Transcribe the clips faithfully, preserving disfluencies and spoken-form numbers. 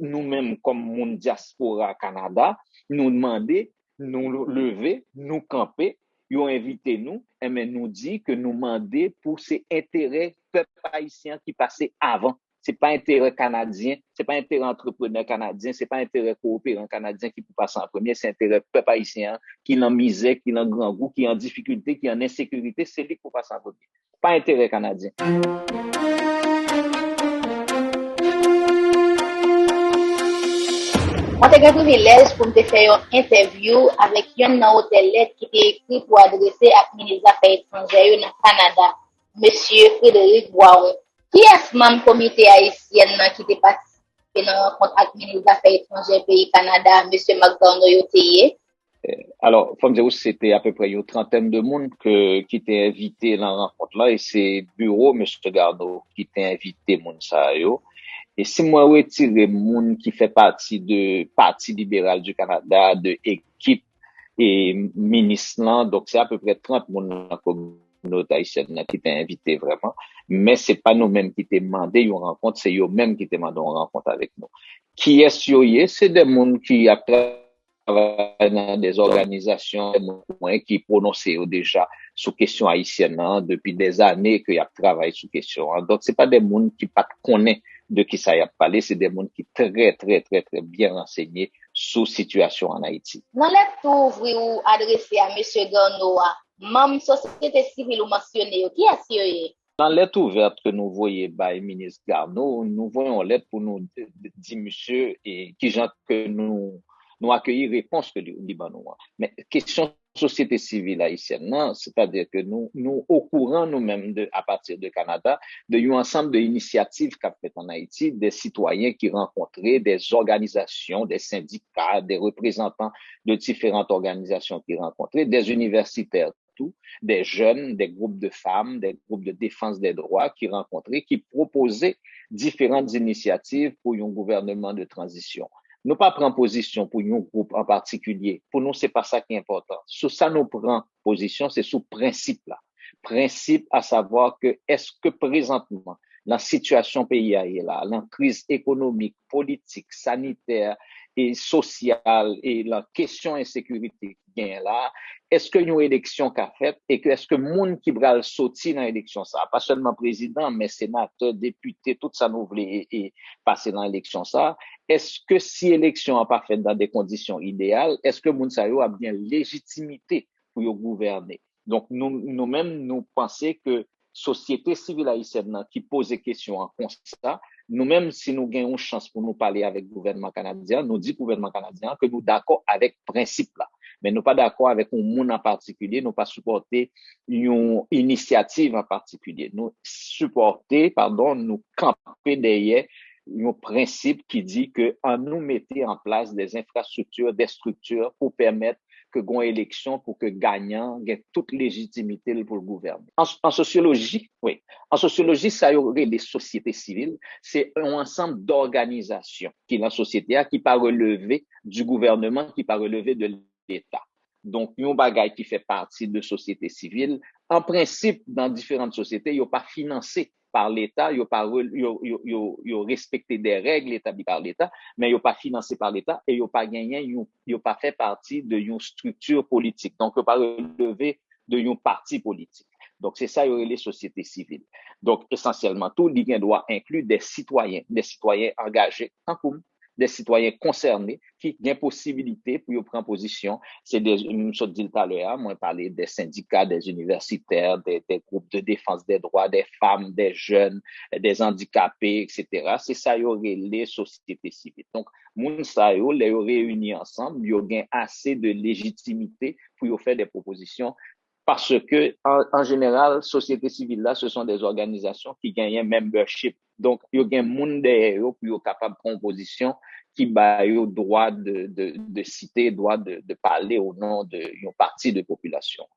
nou menm kòm moun dyaspora Kanada, nou mande, nou leve, nou kanpe, yo envite nou, enben nou di ke nou mande pou se enterè pèp ayisyen an ki pase avan. Se pa enterè kanadyen, se pa enterè antreprenè kanadyen, se pa enterè kooperan kanadyen ki pou pase an premye, se enterè pèp ayisyen an ki nan mizè, ki nan grangou, ki an difikilte, ki an ensekirite, se li ki pou pase an premye. Pa enterè kanadyen. Mwen te gen privilèj pou m te fè yon entèvyou avèk yonn nan otè lèt ki te ekri pou adrese ak minis zafè etranjè yo nan Kanada, mesye Frederic Boiron. Kiyès manm komite ayisyèn nan ki te patisipe nan rankont ak minis zafè etranjè peyi Kanada, mesye Marc Garneau yo te ye? Alò, fò m di w, se te apeprè yon trantèn de moun ke, ki te envite nan rankont lan, e se biwo mesye Garneau ki te envite moun sa yo. E si mwen retire moun ki fè pati de Pati Liberal du Canada, de ekip e minis lan, donk se apeprè trant moun nan kominote ayisyèn nan ki te envite vrèman. Men se pa nou menm ki te mande yon rankont, se yo menm ki te mande yon rankont avèk nou. Kiyès yo ye? Se de moun ki ap travay nan de òganizasyon, de moun mwen ki pwononse yo deja sou kesyon ayisyèn nan depi de zane ke y ap travay sou kesyon an. Donk se pa de moun ki pa t konnen de kisa y ap pale, se de moun ki trè, trè, trè, trè byen ransenye sou sitiyasyon an Ayiti. Nan lèt tou ouvri ou adrese a mesye Garneau a, manm sosyete sivil ou mansyone yo, kiyès yo ye? Nan lèt ouvèt ke nou voye bay minis Garneau, nou voye yon lèt pou nou di misye kijan ke nou nou akeyi repons ke li, li ban nou an. Men kesyon sosyete sivil ayisyèn nan, sètadi ke nou, nou okouran nou menm de, apati de Kanada, de yon ansanm de inisyativ k ap fèt an Ayiti, de sitwayen ki rankontre, de òganizasyon, de sendika, de reprezantan de diferan òganizasyon ki rankontre, de inivèsitè tou, de jèn, de gwoup de fanm, de gwoup de defans de dwa ki rankontre, ki pwopoze diferan inisyativ pou yon gouvèneman de tranzisyon. Nou pa pran pozisyon pou yon gwoup an patikilye. Pou nou, se pa sa ki enpòtan. Sou sa nou pran pozisyon, se sou prensip la. Prensip, asavwa ke èske prezantman, nan sitiyasyon peyi a ye la, nan kriz ekonomik, politik, sanitè, e sosyal, e nan kesyon ensekirite ki genyen la, èske yon eleksyon ka fèt e ke èske moun ki pral soti nan eleksyon sa, pa sèlman prezidan, men senatè, depite, tout sa nou vle e, e pase nan eleksyon sa, èske si eleksyon an pa fèt nan de kondisyon ideyal, èske moun sa yo ap gen lejitimite pou yo gouvène? Donk nou, nou menm, nou panse ke sosyete sivil ayisyèn nan ki poze kesyon an konsa, nou menm, si nou gen yon chans pou nou pale avèk gouvènman kanadyen an, nou di gouvènman kanadyen an ke nou dakò avèk prensip la. Men nou pa dakò avèk yon moun an patikilye, nou pa sipòte yon inisyativ an patikilye. Nou sipòte, padon, nou kanpe dèyè yon prensip ki di ke annou mete an plas de enfrastrikti, de estrikti pou pèmèt ke gon eleksyon pou ke ganyan gen tout lejitimite l pou l gouvène. An, an sosyoloji, wi, an sosyoloji, sa yo rele sosyete sivil, se yon ansanm dòganizasyon ki nan sosyete a, ki pa releve di gouvèneman, ki pa releve de Leta. Donk, yon bagay ki fè pati de sosyete sivil, an prensip, nan diferan sosyete, yo pa finanse pa Leta, yo pa yo, yo, yo, yo respekte de règ etabli pa Leta, men yo pa finanse pa Leta e yo pa genyen yon, yo pa fè pati de yon estrikti politik. Donk, yo pa releve de yon pati politik. Donk, se sa yo rele sosyete sivil. Donk, esansyèlman tou, li gen dwa enkli de sitwayen, de sitwayen angaje, tankou m, de sitwayen konsène ki gen posibilite pou yo pran pozisyon. Se de, m sot di l talè a, mwen pale de sendika, de inivèsitè, de, de gwoup de defans de dwa de fanm, de jèn, de andikape, etsetera. Se sa yo rele sosyete sivil. Donk, moun sa yo, lè yo reyini ansanm, yo gen ase de lejitimite pou yo fè de pwopozisyon paske, an, an jeneral, sosyete sivil la, se son de òganizasyon ki genyen membership. Donk, yo gen moun dèyè yo pou yo kapab pran pozisyon ki ba yo dwa de, de, de site, dwa de, de pale o non de yon pati de popilasyon.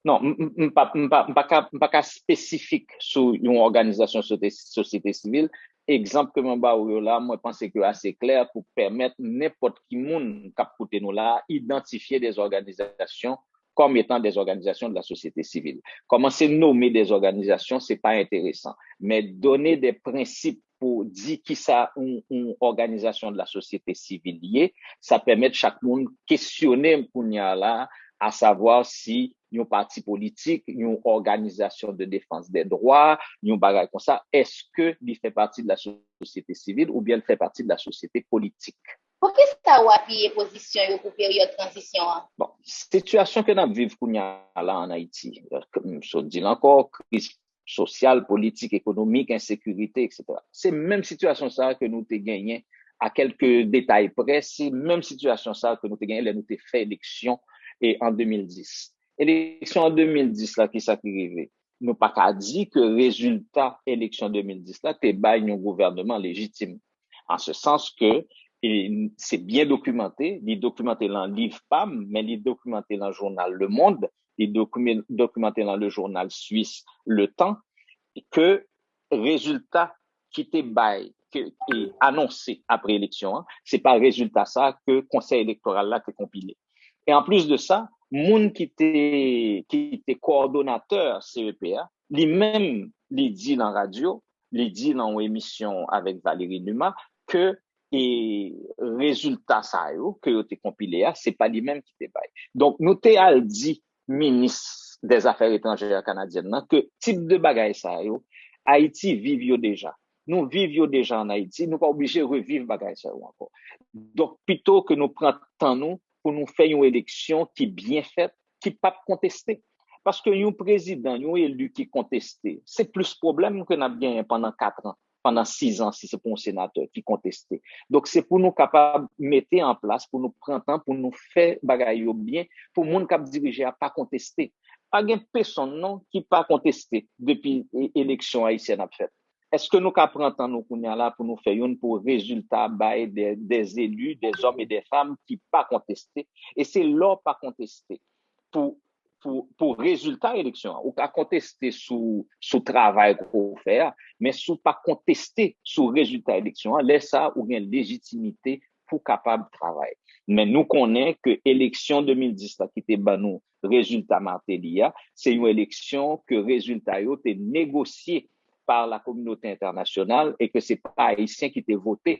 Non, m, m, m pa, m pa, m pa ka, m pa ka espesifik sou yon òganizasyon sote-, sosyete sivil. Egzanp ke mwen ba ou yo la, mwen panse ke yo ase klè pou pèmèt nenpòt ki moun k ap koute nou la idantifye de òganizasyon kòm etan de òganizasyon de la sosyete sivil. Kòmanse nome de òganizasyon, se pa enteresan. Men done de prensip pou di kisa yon, yon òganizasyon de la sosyete sivil ye, sa pèmèt chak moun kesyone kounye a la, a savwa si yon pati politik, yon òganizasyon de defans de dwa, yon bagay konsa, èske li fè pati de la sosyete sivil oubyen li fè pati de la sosyete politik? Poukisa w apiye pozisyon yo pou peryòd tranzisyon an? Bon, sitiyasyon ke n ap viv kounye a la an Ayiti, m sot di l ankò, kriz sosyal, politik, ekonomik, ensekirite, etsetera. Se menm sitiyasyon sa a ke nou te genyen, a kèlke detay prè, se menm sitiyasyon sa a ke nou te genyen lè nou te fè eleksyon e an de mil dis. Eleksyon an de mil dis la, kisa ki rive? Nou pa ka di ke rezilta eleksyon de mil dis la te bay yon gouvènman lejitim. An se sans ke e, se byen dokimante, li dokimante lan liv pa m, men li dokimante lan jounal Le Monde, li dokimante lan le jounal swis Le Temps, ke rezilta ki te bay, ke, e anonse apre eleksyon an, se pa rezilta sa ke Konsèy Elektoral la te konpile. E anplis de sa, moun ki te, ki te kowòdonatè C E P a, li menm, li di nan radyo, li di nan yon emisyon avèk Valéry Numa, ke e rezilta sa yo ke yo te konpile a, se pa li menm ki te bay. Donk, nou te al di minis dè zafè etranjè kanadyèn nan ke tip de bagay sa yo, Ayiti viv yo deja. Nou viv yo deja an Ayiti, nou pa oblije reviv bagay sa yo ankò. Donk, pito ke nou pran tan nou pou nou fè yon eleksyon ki byen fèt, ki p ap konteste. Paske yon prezidan, yon eli ki konteste, se plis pwoblèm ke n ap genyen pandan kat an, pandan sis an, si se pou yon senatè ki konteste. Donk, se pou nou kapab mete an plas, pou nou pran tan, pou nou fè bagay yo byen, pou moun k ap dirije a pa konteste. Pa gen pesonn non ki pa konteste depi e- eleksyon ayisyèn ap fèt. Èske nou ka pran tan nou kounye a la pou nou fè youn pou rezilta bay de, des élus, des hommes et des femmes ki pa konteste? E se lè w pa konteste pou, pou, pou rezilta eleksyon an. Ou ka konteste sou, sou travay ke w fè a, men si w pa konteste sou rezilta eleksyon an, lè sa a, ou gen lejitimite pou kapab travay. Men nou konnen ke eleksyon de mil dis la ki te ban nou rezilta Martelly a, se yon eleksyon ke rezilta yo te negosye pa la kominote entènasyonal e ke se pa Ayisyen ki te vote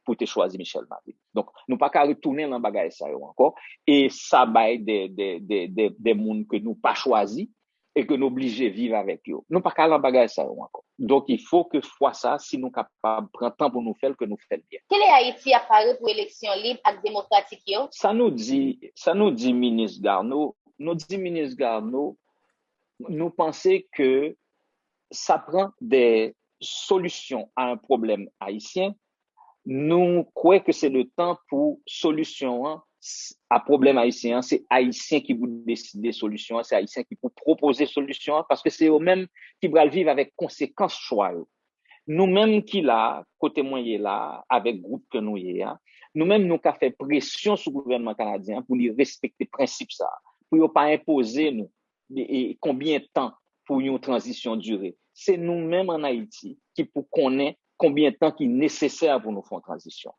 pou te chwazi Michel Martelly. Donk, nou pa ka retounen lan bagay sa yo ankò. E sa bay de, de, de, de, de moun ke nou pa chwazi e ke nou oblije viv avèk yo. Nou pa ka lan bagay sa yo ankò. Donk, il faut que fwa sa, si nou kapab pran tan pou nou fè l, ke nou fè l byen. Kilè Ayiti ap pare pou eleksyon lib ak demokratik yo? Sa nou di, sa nou di minis Garneau, nou di minis Garneau, nou panse ke sa pran de solisyon a yon pwoblèm ayisyen, nou kwè ke se le tan pou solisyon an a pwoblèm ayisyen an, se Ayisyen ki pou deside solisyon an, se Ayisyen ki pou pwopoze solisyon an, paske se yo menm ki pral viv avèk konsekans chwa yo. Nou menm ki la, kote mwen ye la, avèk gwoup ke nou ye a, nou menm nou ka fè presyon sou gouvènman kanadyen an pou li respekte prensip sa a, pou yo pa enpoze nou e, e konbyen tan pou yon tranzisyon dire. Se nou menm an Ayiti ki pou konnen konbyen tan ki nesesè pou nou fè yon tranzisyon.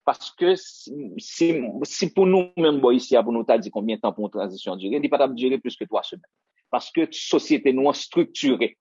Paske si, si, si pou nou menm bò isi a pou nou ta di konbyen tan pou yon tranzisyon dire, li pa t ap dire plis ke twa semèn. Paske sosyete nou an striktire.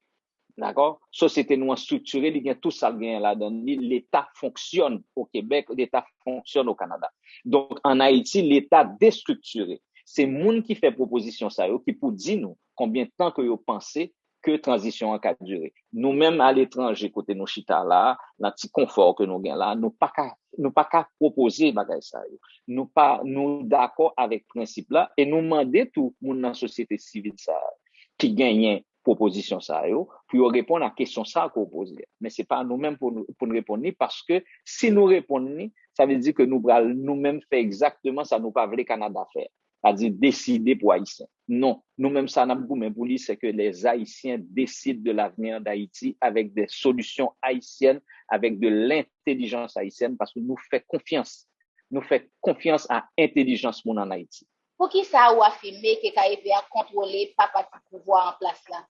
Dakò? Sosyete nou an striktire, li gen tou sa l genyen ladan li. Leta fonksyòn o Kebèk, Leta fonksyòn o Kanada. Donk, an Ayiti, Leta destriktire. Se moun ki fè pwopozisyon sa yo ki pou di nou konbyen tan ke yo panse ke tranzisyon an ka dire. Nou menm aletranje kote nou chita la, nan ti konfò ke nou gen la, nou pa ka nou pa ka pwopoze bagay sa yo. Nou pa nou dakò avèk prensip la e nou mande tou moun nan sosyete sivil sa a ki genyen pwopozisyon sa yo pou yo reponn a kesyon sa ke w poze a. Men se pa nou menm pou nou, pou n reponn li paske si nou reponn li, sa vle di ke nou pral nou menm fè egzakteman sa nou pa vle Kanada fè. Sa di deside pou Ayisyen. Non, nou menm sa n ap goumen pou li, se ke les Haïtiens décident de l'avenir d'Haïti avec des solutions haïtiennes, avec de l'intelligence haïtienne, paske nou fè konfyans. Nou fè konfyans a entèlijans moun an Ayiti. Poukisa ou afime ke K E P a kontwole pa pati pouvwa an plas la?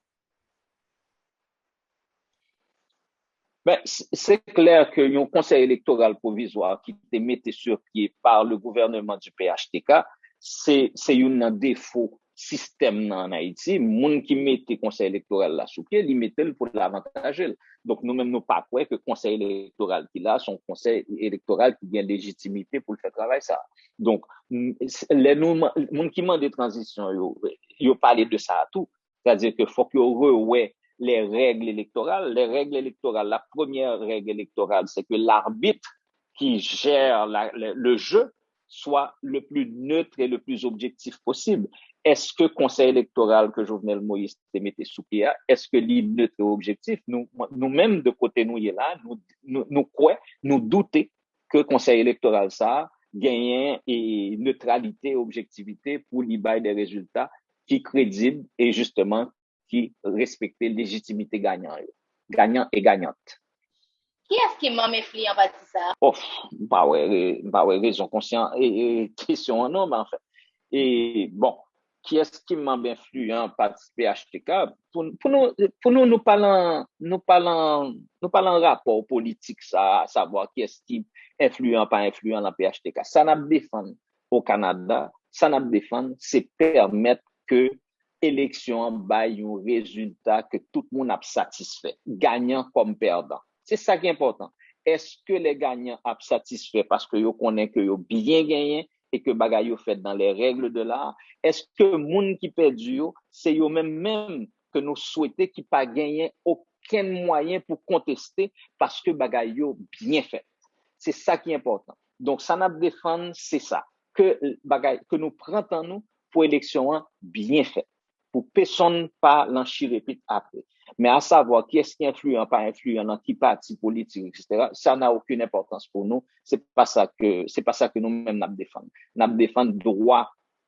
Ben, se klè ke yon konsèy elektoral pwovizwa ki te mete sur pye par le gouvernement du P H T K, se, se youn nan defo sistèm nan ann Ayiti, moun ki mete konsèy elektoral la sou pye, li mete l pou l avantaje l. Donk, nou menm, nou pa kwè ke konsèy elektoral ki la, se yon konsèy elektoral ki gen lejitimite pou l fè travay sa. Donk, lè nou, moun ki mande tranzisyon yo, yo pale de sa tou. Sètadi ke fòk yo rewè les règles électorales. Les règles électorales, la première règle électorale, c'est que l'arbitre qui gère la, le, le jeu soit le plus neutre et le plus objectif possible. Èske konsèy elektoral ke Jovenel Moïse te mete sou pye a, èske li neutre et objectif? Nou, nou menm, de kote nou ye la, nou, nou, nou kwè, nou doute ke konsèy elektoral sa a genyen e neutralite, objektivite pou li bay de rezilta ki kredib e jisteman ki respekte lejitimite ganyan yo. Ganyan e ganyant. Kiyès ki manm enfliyan pati sa a? Of, m pa wè, m pa wè rezon konsyan e, e kesyon an non, men anfen. E bon, kiyès ki manm enfliyan pati P H T K? Pou, pou nou, pou nou, nou pa lan, nou pa lan, nou pa lan rapò politik sa, savwa kiyès ki enfliyan, pa enfliyan lan P H T K. Sa n ap defann o Kanada, sa n ap defann, se pèmèt ke eleksyon an bay yon rezilta ke tout moun ap satisfè, ganyan kòm pèdan. Se sa ki enpòtan. Èske lè ganyan ap satisfè paske yo konnen ke yo byen genyen e ke bagay yo fèt dans les règles de l'art? Èske moun ki pèdi yo, se yo menm menm ke nou swete ki pa genyen okenn mwayen pou konteste paske bagay yo byen fèt? Se sa ki enpòtan. Donk, sa n ap defann, se sa. Ke bagay, ke nou pran tan nou pou eleksyon an byen fèt. Pou pesonn pa lan chire pit apre. Men asavwa kiyès ki enfliyan, pa enfliyan, nan ki pati politik, etsetera, sa n'a aucune importance pou nou. Se pa sa ke, se pa sa ke nou menm n ap defann. N ap defann dwa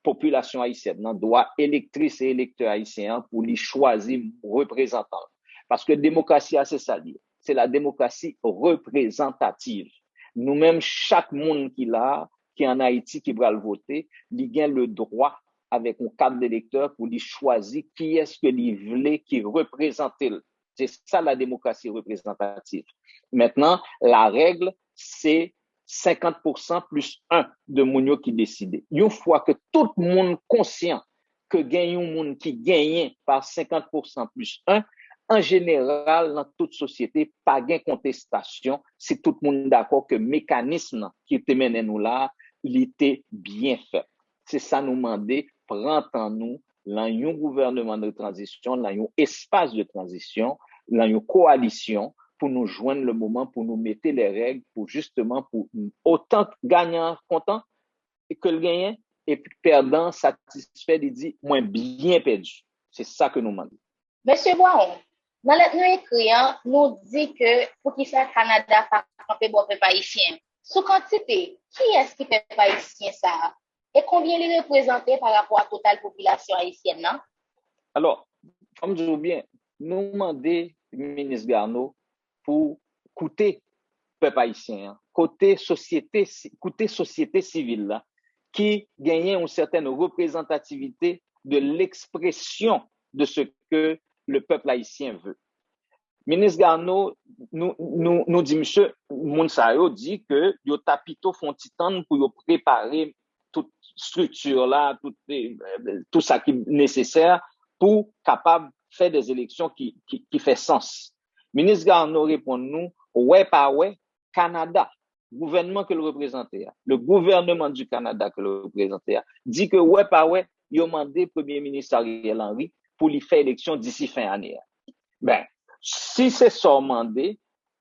popilasyon ayisyèn nan, dwa elektris e elektè ayisyen an pou li chwazi reprezantan l. Paske demokrasi a, se sa l ye. Se la démocratie représentative. Nou menm, chak moun ki la a, ki ann Ayiti, ki pral vote, li gen le droit, avèk yon kat elektè, pou li chwazi kiyès ke li vle ki reprezante l. Se sa la démocratie représentative. Maintenant, la règle, se senkant pousan plis en de moun yo ki deside. Yon fwa ke tout moun konsyan ke gen yon moun ki genyen pa senkant pousan plis en, an jeneral, nan tout sosyete, pa gen kontestasyon si tout moun dakò ke mekanism nan ki te mennen nou la a, li te byen fèt. Se sa nou mande, pran tan nou lan yon gouvènman de tranzisyon, lan yon espas de tranzisyon, lan yon kowalisyon pou nou jwenn le moman pou nou mete les règles pou jisteman pou otan ganyan an kontan ke l genyen, epi pèdan an satisfè, li di, mwen byen pèdi. Se sa ke nou mande. Mesye Brown, nan lèt nou ekri an, nou di ke poukisa Kanada pa kanpe bò pèp ayisyen an. Sou kantite, kiyès ki pèp ayisyen sa a? E konbyen li reprezante pa rapò a total popilasyon ayisyèn nan? Alò, fò m di w byen, nou mande minis Garneau pou koute pèp ayisyen an, kote sosyete, koute sosyete sivil la, ki genyen yon sètèn reprezantativite de l'expression de ce que le peuple haïtien veut. Minis Garneau, nou, nou, nou di misye, moun sa yo di ke yo ta pito fè yon ti tann pou yo prepare tout estrikti la, tout, eh, tout sa ki nesesè pou kapab fè de eleksyon ki, ki, ki fè sans. Minis Garneau reponn nou, wè pa wè, Kanada, gouvènman ke l reprezante a, le gouvernement du Canada ke l reprezante a, di ke wè pa wè, yo mande Premye Minis Ariel Henry pou li fè eleksyon disi fen ane a. Ben, si se sa w mande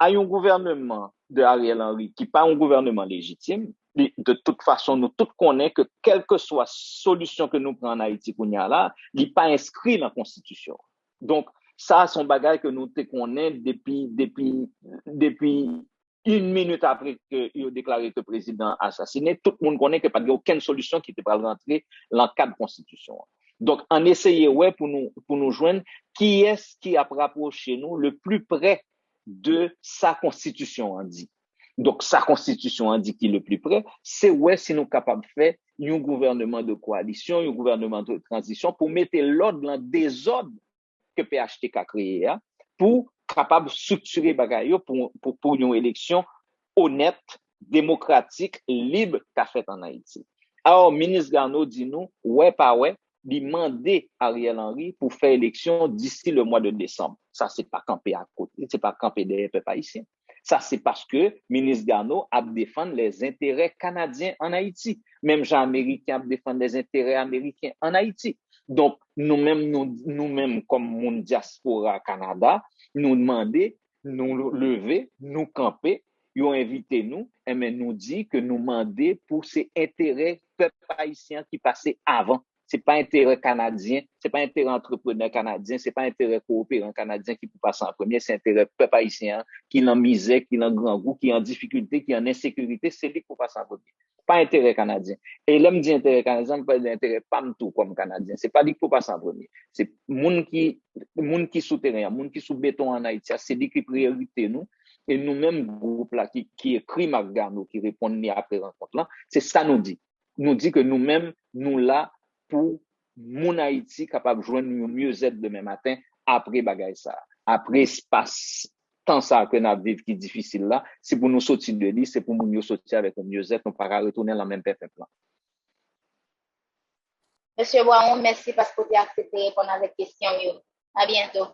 a yon gouvènman de Ariel Henry ki pa yon gouvènman lejitim, li, de tout fason, nou tout konnen ke kèlkeswa solisyon ke nou pran ann Ayiti kounye a la, li pa enskri nan konstitisyon. Donk, sa a se yon bagay ke nou te konnen depi, depi, depi yon minit apre ke yo deklare ke prezidan an asasinen, tout moun konnen ke pa t gen okenn solisyon ki te pral rantre lan kad konstitisyon an. Donk, ann eseye wè pou nou, pou nou jwenn kiyès ki ap rapwoche nou le plus près de sa konstitisyon an di. Donk, sa konstitisyon an di ki le plus près, se wè si nou kapab fè yon gouvènman de koalisyon, yon gouvènman de tranzisyon pou mete lòd lan dezòd ke P H T K kreye a, pou kapab estriktire bagay yo pou, pou, pou yon eleksyon onèt, demokratik, lib ka fèt ann Ayiti. Alò, minis Garneau di nou, wè pa wè, li mande Ariel Henry pou fè eleksyon d'ici le mois de décembre. Sa se pa kanpe akote, se pa kanpe dèyè pèp ayisyen. Sa se paske minis Garneau ap defann les intérêts canadiens en Haïti. Menm jan ameriken ap defann les intérêts américains en Haïti. Donk, nou menm, nou, nou menm kòm moun dyaspora Kanada, nou mande, nou leve, nou kanpe, yo envite nou, enben nou di ke nou mande pou se enterè pèp ayisyen ki pase avan. Se pa enterè kanadyen, se pa enterè antreprenè kanadyen, se pa enterè kooperan kanadyen ki pou pase an premye, se enterè pèp ayisyen an ki lan mizè, ki lan grangou, ki an difikilte, ki an ensekirite, se li ki pou pase an premye. Pa enterè kanadyen. E lè m di enterè kanadyen, m pale de enterè pa m tou kòm kanadyen. Se pa li ki pou pase an premye. Se moun ki moun ki sou teren an, moun ki sou beton an Ayiti a, se li ki priyorite nou. E nou menm gwoup la ki, ki ekri Marc Garneau, ki reponn li apre rankont lan, se sa nou di. Nou di ke nou menm, nou la pou moun Ayiti kapab jwenn yon myezèt demen maten apre bagay sa. Apre espas tan sa ke n ap viv ki difisil la, se pou nou soti de li, se pou moun yo soti avèk yon myezèt, nou pa ka retounen lan menm pèpèp lan. Mesye Brown, mèsi paske w te aksepte reponn avèk kesyon m yo. A byento.